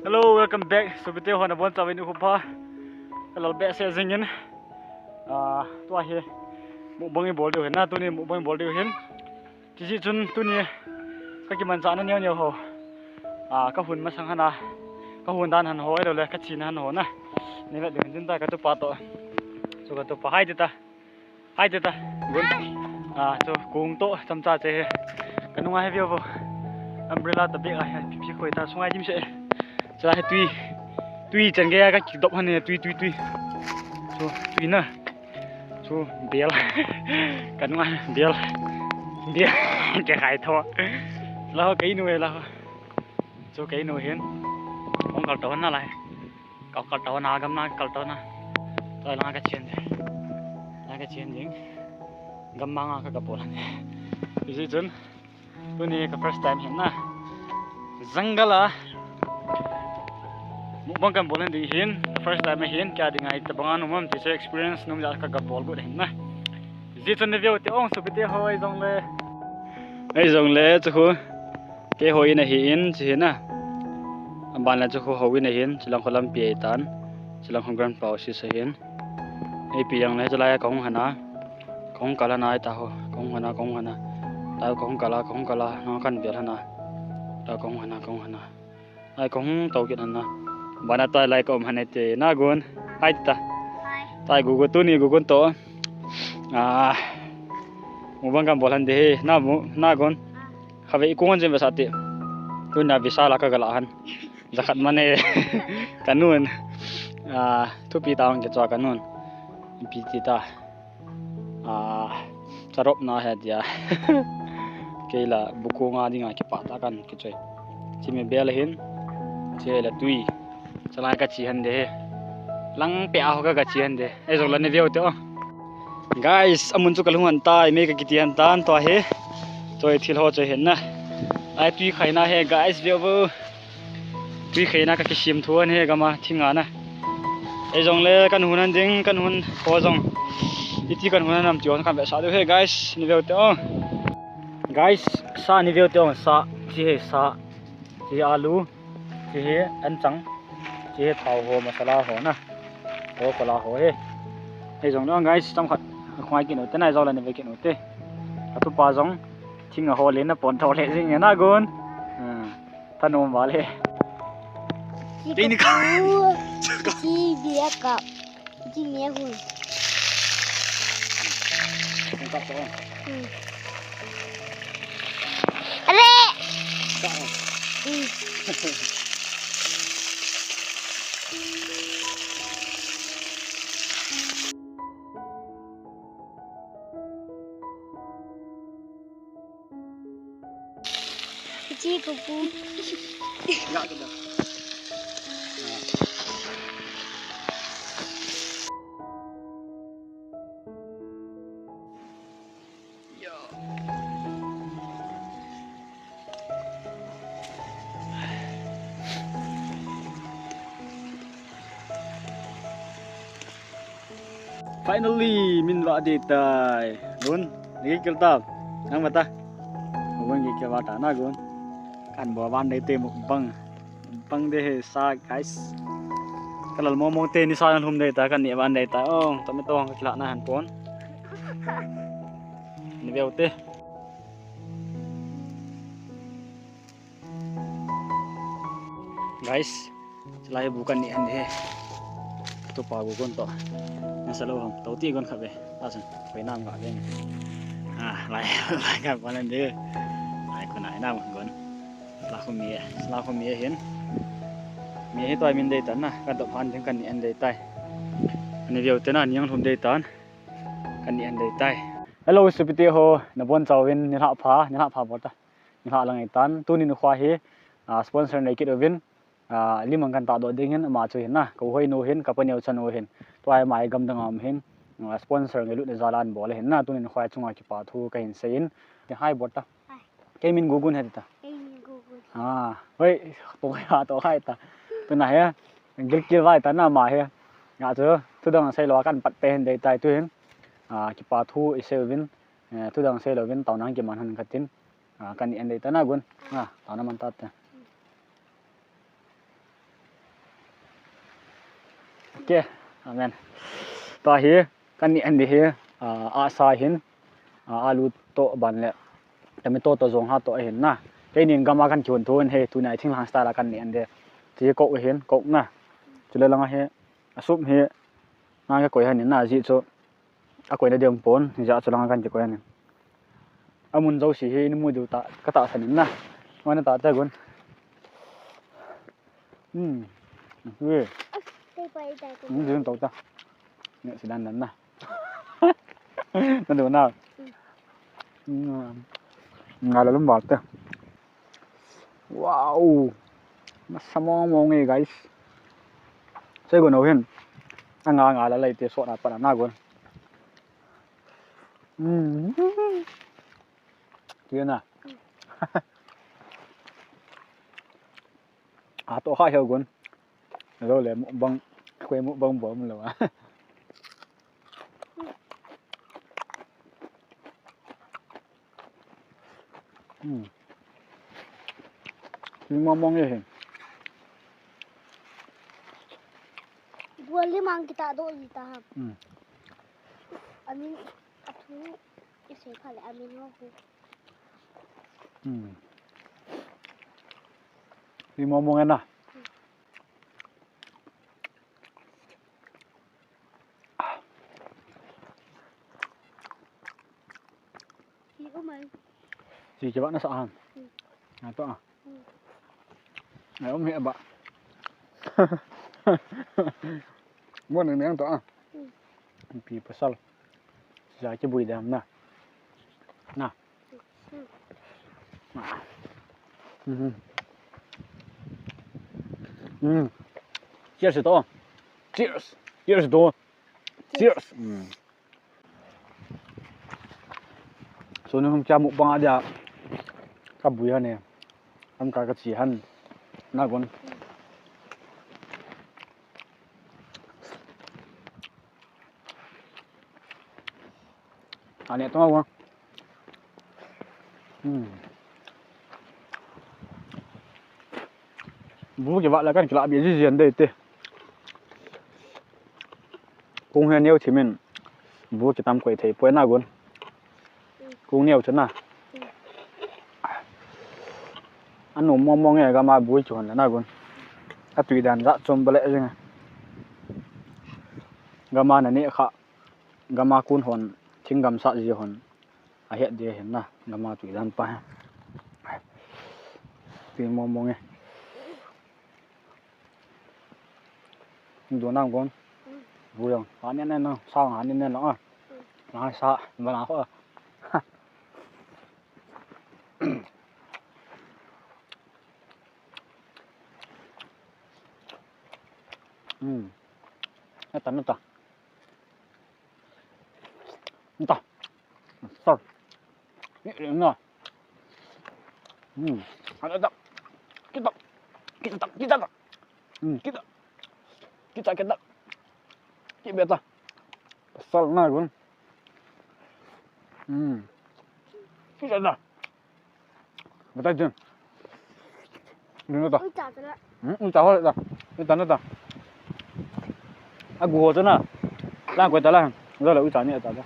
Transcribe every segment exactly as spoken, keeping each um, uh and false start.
Hello, welcome back. Sopite ho nabonchauvin nikho pha. Kalal behseh jingin. Ah, tua hi mukbang ibol diu hin na, tuni mukbang ibol diu hin. Chujeh chun tuni kakimanchahna neo neo ho, ah, kahon masang hana, kahon dan hon ho, ahilouleh kachena hon ho na, neivet diu hin tin ta katupa toh. Chu katupa, hai ti ta. Hai ti ta. Gun. Ah, chu kong toh chamcha che hi. Kanunga hi veu vo. Umbrella toh bag a hi, pi pi khoi ta, sungai dimset. Chulai hi tui. Tui chan geiya kakidop hon e, tui, tui, tui. Chu tui na. Chu bel. Kanunga bel. Bel. Kikhai tho. Laho keinu e laho. Chu keinu hin. Kong kal toh na lai. Kong kal toh na, gamna kal toh na. Tua langa kachen ding. Langa kachen ding. Gammang a ka, kabol hon e. Hijeh chun tuni ka first time hin na. Jungle a mukbang kabol hon ding hin, first time ahin, kei a dinga itobang a um am ti chu experience nom jeh a kabol got hin na. Hijeh chun neiveu te ong sopite ho, eijongle, eijongle chu khu keiho in ahin, chu hi na. Aban le chu khu houin ahin, chulang khu lampi ahitan. Chulang khu grandpa office ahin. Eipi jongle chulai a kahung hon a. Kahung kal hon a, ita ho. Kahung hon a, kahung hon a. Tua kahung kal a, kahung kal a. Nang kan bel hon a. Tua kahung hon a, kahung hon a. Ai, kahung tou kit hon a. Bana tua lai ka um hon e te. Na Gun. Hai ti ta. Hai. Tua Gugun, tuni Gugun toh. Ah. Mukbang kabol hon ding hi. Na mu, na Gun. Ah. Khatvei i kong hon jin vetsah te. Tuna Vishal a kaga la hon. Jakhat man e. Kanun. Ah, thupi tah a hung kichoh kanun. Ipi ti ta. Ah, charop na hi tia. Kei la bu kong a dinga kipah tah a kan kichoi. Chimi bel ahin. Chule tui. Chulai kache hon ding hi. Lang peh a ho ka, kache hon ding. Eijongle neiveu te o. Guys, amun chu kalhung hon tai, mei kakiti hon tan tua hi. Choi thil ho choi hin na. Ai tui khaina hi guys, veu vo. Tui khaina kakisem tho hon hi gam a thing a na. Eijongle kan hon hon ding, kan hon ho jong. Iti kan hon hon ham ti hon kan vetsah diu hi guys, neiveu te o. Guys, sa neiveu te o, sa, chi hi sa, chi hi alu, chi hi anchang, chi hi thao ho, masala ho na. Ho kola ho hi. Eijongle guys, chomkhat khongai kit u te na, eijongle neive kit u te. Katupa jong thing a ho le na pon tho le jing na Gun. Hmm. Thanom val e. Keini ka. Chi bia ka. Chi mi a hun. Kong kap to. Hmm. Are. Kap. Hmm. Chi ko pu. Ya, ke da. Ya. Finally, min vah ding tai. Gun, nagei kit ta. Nang mata. Gun gei kit vah ta na Gun. Kan bol van ding te mukbang. Mukbang ding hi sa, guys. Kalal mong mong te nisa nalhum ding ta, kaneh van ding ta. Oh, tomato hung kilah na han pon. Neiveu te. Guys, chulai bu kaneh hon ding hi. Katupa Gugun toh. Nasa lou ham. Tou ti Gun khat ve. Ta chun. Koi nam ga ve. Ah, lai, lai ga pa lan ding. Lai ko nai nam Gun. La khu mi, la khu mi hin. Mi hi tua min ding tan na. Kadop han ding kaneh hon ding tai. Neiveu te na, ni janglhum ding tan. Kaneh hon ding tai. Hello, sopite ho. Nabonchauvin nilhah pha, nilhah pha bol ta. Nilhah lang ahitan. Tuni nikho hi, ah, sponsor nei kit uvin, ah, lim ang kan tahdoh ding hin, ama chu hin na, ka u Hoinu hin, ka pa Neochanu hin. Tua hi ama hi gamdang a um hin, ah, sponsor ngailutna jal a ana bol ahin na, tuni nikho hi chunga kipa thu kahin seiyin. Hi bol ta. Hi. Kei min Gugun ahi ta. Kei min Gugun. Ah, hoi, to khai ta. Tuna hi, gilkel vai ta na ama hi. Nga chu, thudang seilou a kan pat pe hin ding tai tu hin. Ah, kipa thu isei uvin, eh, thudang seilou vin, taona kiman hon khat in. Ah, kaneh hon ding ta na Gun. Ah, taona man ta te. Ke, amen. Tua hi, kan ni an di hi, ah, asa hin, ah, alu to ban le, tomato to jong ha to hin na. Keinin gama kan kihon thon he, tunai thinglhang style a kan ni an de. Ti ko hin, ko na. Chule langa hi, asum hi, na ka koi han ni na, ji chu, a koina dem pon, ja chu langa kan kikoi han ni. Amun jo si hi, ni mu diu ta, ka ta san ni na. Wana ta ta gun. Hmm. Ui. Kei pa i tai ko. Hmm, din tau ta. Nge si dan dan na. Na du na. Hmm. Nga la lum ba ta. Wow. Masa mong mong e, guys. Sai go no hin. Anga nga la lai te so na pa na go. Hmm. Ti na. A to kha heo gun. Lo le mukbang, koi mukbang bom lo a. Hmm. Ni mong mong e hin. Bual limang kita do i ta ham. Hmm. Amin, athu, ise khale, amin ho hu. Hmm. Ni mong mong e na. Hi, umai. Si ke ba na sa han. Hmm. Na to a. Hmm. Ai, um he ba. Mo nang nang to a. Hmm. Pi pasal. Sa ke bui dam na. Na. Hmm. Hmm. Hmm. Cheers to. Cheers. Cheers to. Cheers. Hmm. So, ni hung cha mukbang a dia. Ka bui han e. Am ka ka chi han. Na gon. Ane to ma. Hmm. Bu ke va la kan kila bi ji jen de te. Kung he neo thimin bu kitam koi thei poi na gun. Kung neo chu na. Anu mong mong e gama bu chu hon na gun. Atui dan ja chom bale jing. Gama na ne kha. Gama kun hon. Thing gam sa ji hon. A het de hin na. Gama tui dan pa. Tui mong mong e. Dua nang kon. Dua yang. Ani ani nang sa ani ani nang ah. Nang sa mana ko. Hmm. Nata nata. Nata. Sir. Ni na. Hmm. Ada tak. Kita. Kita tak. Kita tak. Hmm, kita. Kita kita. Kita beta. Pasal na gun. Hmm. Kita na. Beta jin. Ni na ta. Ui ta ta la. Hmm, ui ta ho ta. Ui ta na ta. A gu ho ta na. La ko ta la. Lo la ui ta ni ta ta.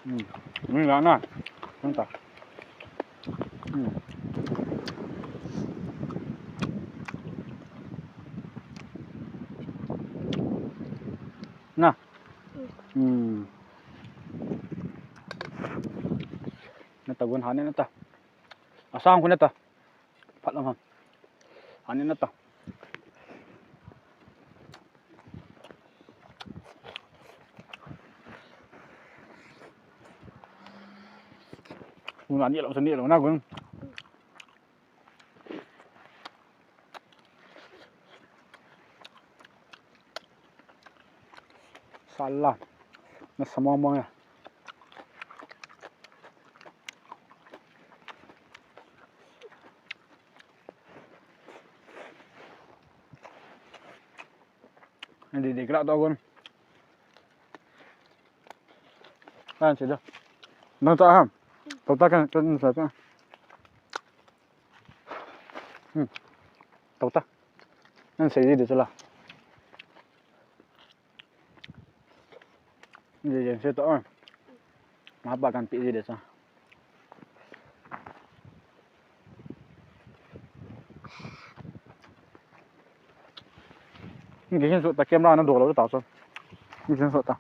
Hmm. Ni la na. Ni ta. Hmm. Na. Hmm. Na ta gun ha ne na ta. Asang ko na ta. Phat lam ha. Ha ne na ta. Mun ani lo sa ni lo na gun. Sala. Na sa mong mong ya. Di di kela to gun. Kan sida. Nang ta ham. Kau ta kan kan sa ta. Hmm. Tau ta. Nan sei di de chu la. Di de sei ta. Ma pa kan pi di de sa. Ngi hin su ta camera na do lo ta so. Ngi hin su ta.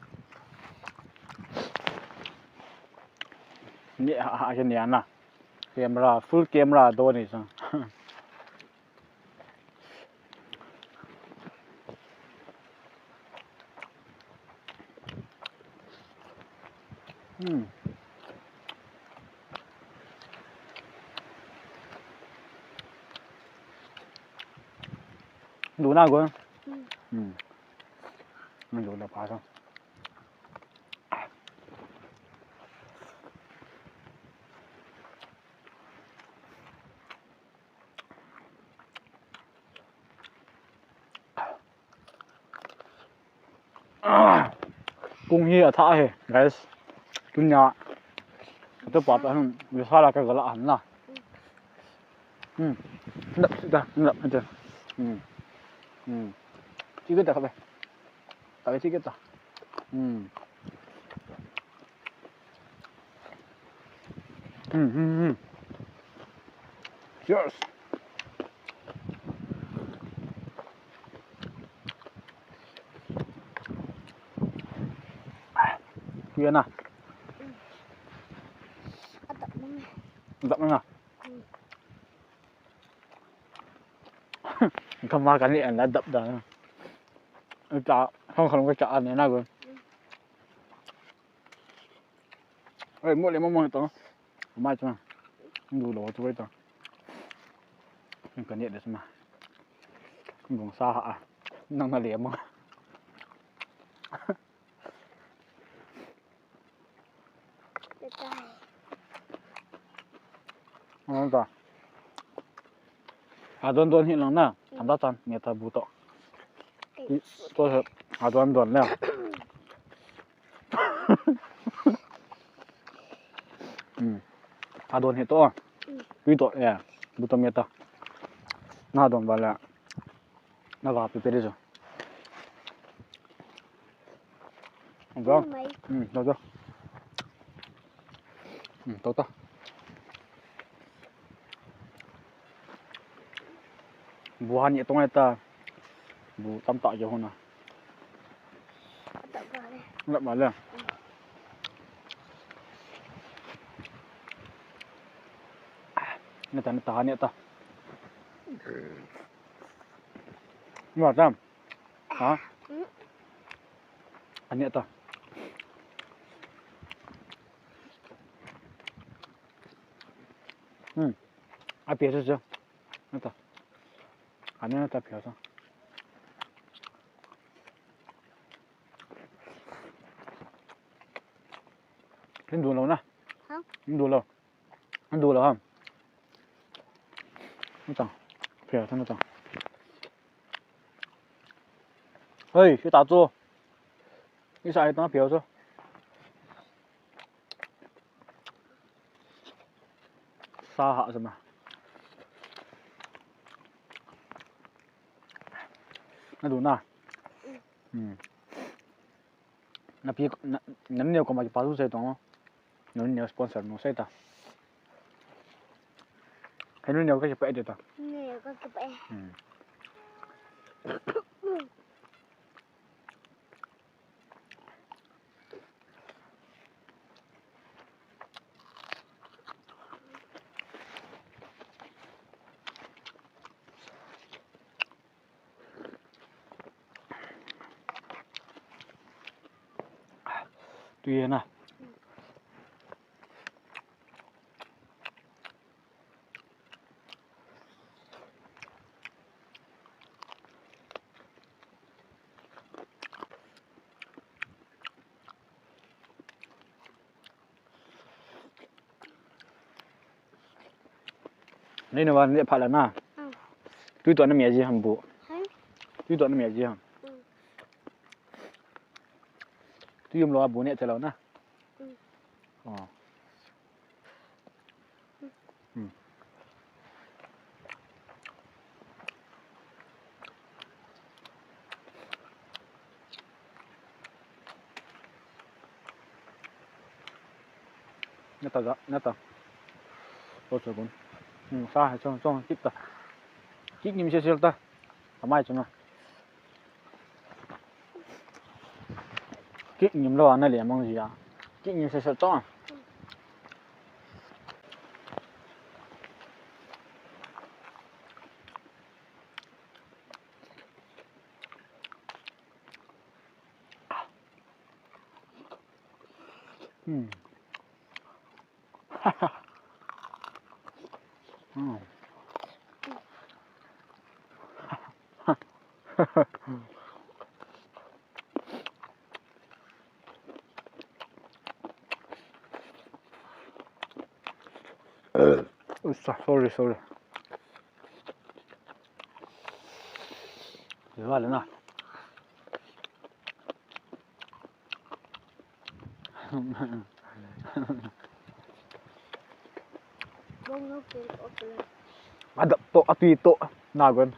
Ni a, a, a, ni ana. Camera, full camera do ni sa. Hmm. Đủ nào của? Ừ. Ừ. Mình đủ là phá thôi. Kung hi atha hi, guys. Tunia. Atu pa pa hin, visa la ka gala han na. Hmm. Nap, da, nap, da. Hmm. Hmm. Sige ta, kabe. Kabe, sige ta. Hmm. Hmm, hmm, hmm. Cheers. Kuya na. Adap na. Adap na. Kama kani an adap da. Ita, hong kong ka an na go. Oi, mo le mo mo to. Mai to. Ndu lo to to. Ka ni de sma. Bung sa ha. Nang na le mo. Nang ta. Adon don hi lang na. Thanda chan, ne ta bu to. To se, adon don le. Hmm. Adon hi to. Tui to, ya. Bu to me ta. Na don ba le. Na va pi pe de jo. Ado. Mai. Hmm, ado. Hmm, to ta. Bu han ye tong ta. Bu tam ta jo hona. Lap ma le. Na ta, na ta, na ta. Ma ta. Ha? Ani ta. Hmm. A pia sa sa. Na ta. Ani na ta pia sa. Hin du lo na. Ha? Hin du lo. Hin du lo ha. Na ta. Pia sa na ta. Hei, si ta chu. Ni sa hi ta pia sa. Sa ha sa ma. Na du na. Hmm. Na pi, na, na neo ko ma ki pa su se to. Na neo sponsor no se ta. Ka neo ka ki pa e ta. Neo ka ki pa e. Hmm. Tui na. Nei na van le pha la na. Hmm. Tui to na mi ji ham bu. Hmm? Tui to na mi ji ham. Hmm. Tui um lo a bu ne te lo na. Hmm. Oh. Hmm. Hmm. Ta ga, na ta. Ko so kun. Hmm, sa hai chong chong kit ta. Kit ngim se sel ta. Amai chunga. Kit ngim lo ana le mang jia. Kit ngim se sel chong. Hmm. Hmm. Ui, sorry, sorry. Vale, na. Adap to, atui to, na gon.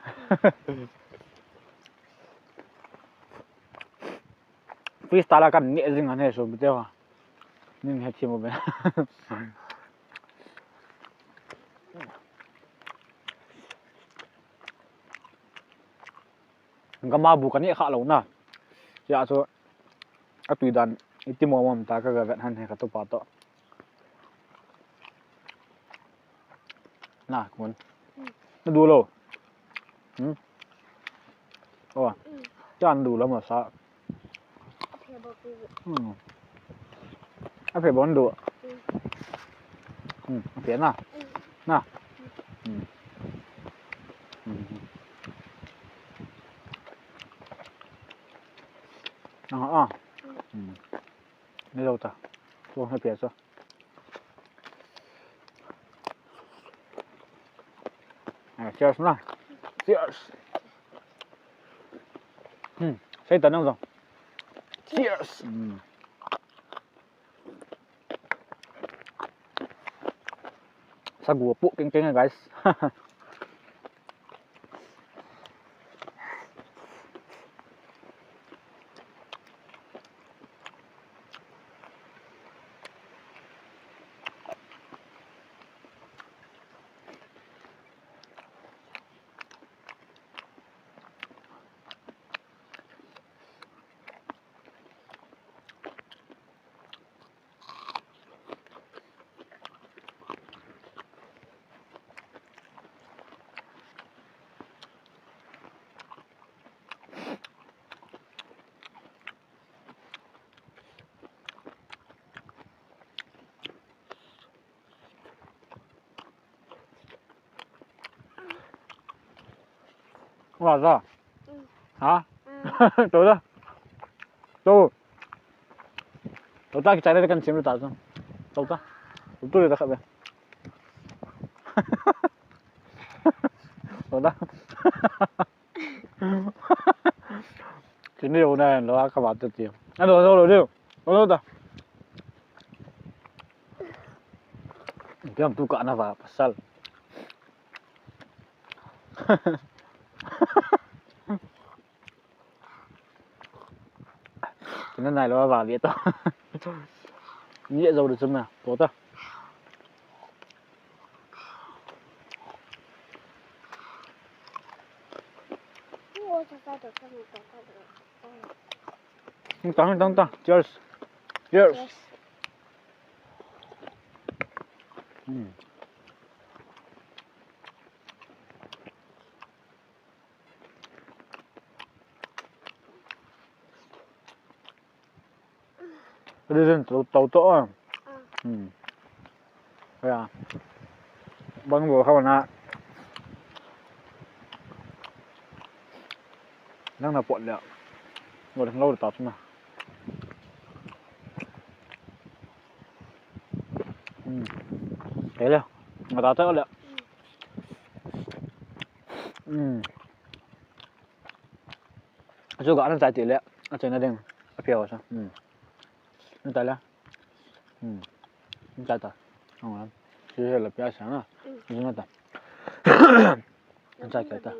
Freestyle kan ne jing ane so bite wa. Nin he thimo be. Gama bu ka neh kha lou na. Sia chu atui dan iti mo mom ta ka ga vet han he ka topa to. Na kun. Na du lou. Hmm. Oh. Chan du lou ma sa. Hmm. A phe bon du. Hmm, a phe na. Na. Hmm. Hmm. Ah, ah. Hmm. Ni lo ta. Tu a phe so. Ah, cheers na. Cheers. Hmm, sei ta nang jong. Cheers. Hmm. Sagu pu keng keng, guys. Wa za. Ha? To da. To. To ta ki chai le kan chim ta so. To ta. To le ta kha be. To da. Chini yo na lo ka ba ta ti. A lo lo lo. Lo lo ta. Piam tu ka na va pasal. Kina nai lo va ve to. Ni zo de chum na. To ta. Tang, tang, tang. Cheers. Cheers. Hmm. Reason to, to, to, ah. Hmm. Ya. Bang bo kha na. Nang na pot le. Bo dang lo ta na. Hmm. Kei le. Nga ta ta le. Hmm. Chu ga na chai ti le. A chai na ding. A pia sa. Hmm. Na ta le. Hmm. Na ta ta. Ang. Chu he la pia sa na. Chu na ta. Na chai ta.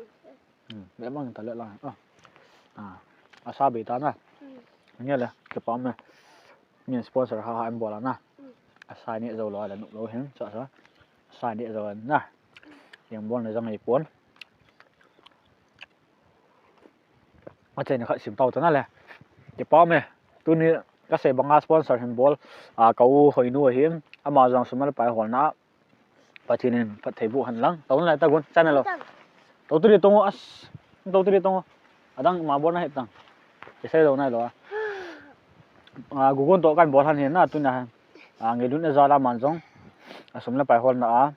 Hmm, le mang ta le lang. Ah. Ah. Asa be ta na. Nge le, ke pa me. Nge sponsor ha ha em bola na. Sa ni jo lo la nu lo hin sa sa. Sa ni jo na. Yang bon na jang ai pon. Achen khat sim tau ta na le. Kipah me. Tuni kasei banga sponsor hin bol. A ka u Hoinu hin. Ama jong sum le pai holna. Pathen in phatthei boh hen lang. Tong lai ta gun channel lo. Tong tu di tong as. Tong tu di tong. Adang ma bol na het tang. Kisei lo nai lo a. A, Google to kan bol han hin na tuna. A, ngeilutna jal a man jong. A sum le pai holna a.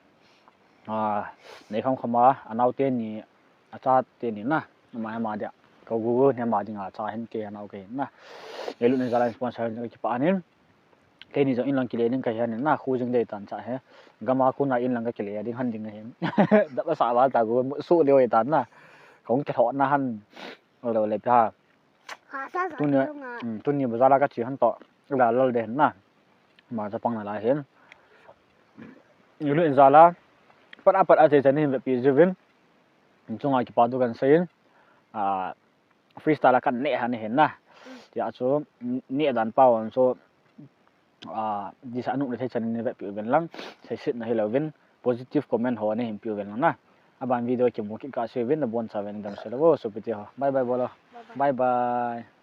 A, nei kham kham a, anau teni, acha teni na. Ama ama dia. Ka Google ne ama dinga cha hin kei anau kei na. Ngeilutna jal a sponsor hin kipah anin. Keini jong in lang kile ding kahi anin na, khu jing dei tan cha he. Gam a khu na in lang kakile ding han ding ahin. Dap asa val ta gu su leo tan na. Kong ke tho na han. Lo le pha. Tuni, mm, tuni bazar a kache han to. La lal de na. Ma cha pang na la hin. Ngeilutna jal a. Pat a pat a che che ni hin vepi juvin. Chunga kipah thu kan seiyin. A, freestyle a kan neh han hin na. Tia chu, neh dan pau an chu, a, disa anu le thei chan ni vepi uvin lang. Seiset na hi lo vin. Positive comment ho ni hin pi uvin lang na. Aban video kimu kit ka se vin na bon sa vin dam se lo. Supite ho. Bye bye bolo. Bye bye.